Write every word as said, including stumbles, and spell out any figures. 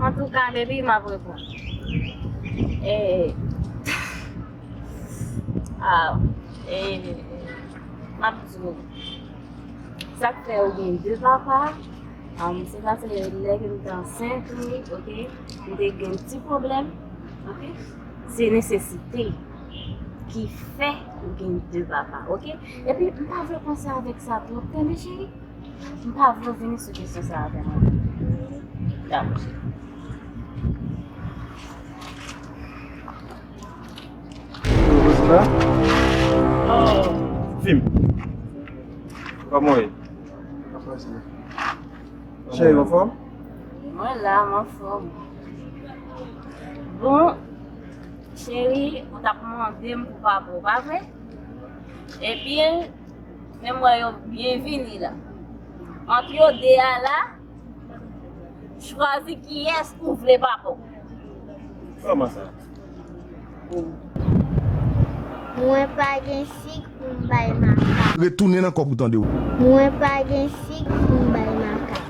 Antouka, baby, m ap reponn. E, a, e, m ap di w. Sa k fè ou gen de papa, um, se paske lè ke m te ansent ou, oke, m te gen ti pwoblèm, oke, se nesesite ki fè ou gen de papa, oke. Epi, m pa vle panse avèk sa twòp, tande cheri? M pa vle w vini sou kesyon sa avè mwen. Dakò, cheri. Rosina? Oh. Fim. Kòman w ye? Cheri, w anfòm? Mwen la, m anfòm. Bon, cheri, ou t ap mande m pou papa w, pa vre? Ebyen, men m wè yo byen vini la. Ant yo de a la, chwazi kiyès ou vle papa w. Kòman sa? Mwen pa gen sik pou m bay makak. Retounen nan kòk ou tande w. Mwen pa gen sik pou m bay makak.